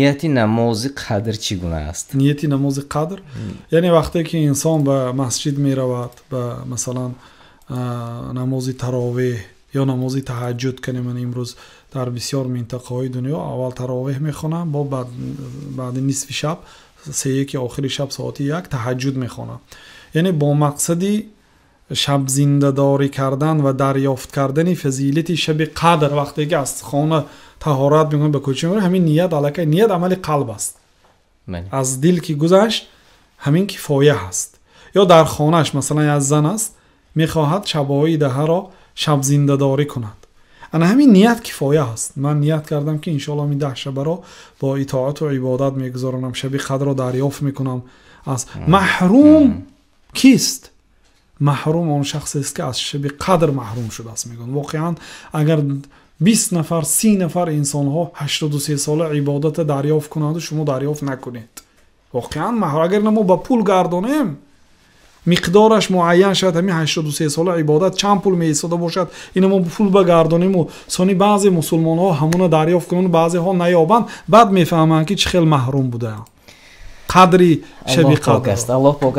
Нияти намози қадр чӣ гуна аст? Нияти намози қадр, яъне вақте ки инсон ба масҷид меравад, ба масалан намози таровеҳ ё намози таҳаҷҷуд, ки ман имрӯз дар бисёр минтақаҳои дунё аввал таровеҳ мехонам, бо баъди нисфи шаб, сеяки охири шаб, соати 1 таҳаҷҷуд мехонам. Яъне бо мақсади шабзиндадорӣ кардан ва дарёфт кардани фазилати шаби қадр, вақте ки аз хона таҳорат мекунад, ба кӯча меравад, ҳамин ният аллакай ният амали қалб аст. Аз дил ки гузашт, ҳамин кифоя аст. Ё дар хонааш масалан як зан аст, мехоҳад шабҳои даҳаро шабзиндадорӣ кунад. Ана ҳамин ният кифоя аст. Ман ният кардам, ки иншоаллоҳ ин 10 шабаро бо итоату ибодат мегузаронам, шаби қадрро дарёфт мекунам. Аз маҳрум кист? Маҳрум он шахсест, ки аз шаби қадр маҳрум шудааст, мегӯянд. Воқеан агар 20 нафар, 30 нафар инсонҳо 83 сола ибодатро дарёфт кунанд, шумо дарёфт накунед. Воқеан маҳрум. Агар мо ба пул гардонем, миқдораш муайян шавад, ҳамин 83 сола ибодат чанд пул меистода бошад, ино мо пул багардонем ва сони баъзе мусулмонҳо ҳамона дарёфт кунанд, баъзеҳо наёбанд, баъд мефаҳманд, ки чӣ хел маҳрум будаанд. Қадри шаби қадр. Аллоҳ пок аст.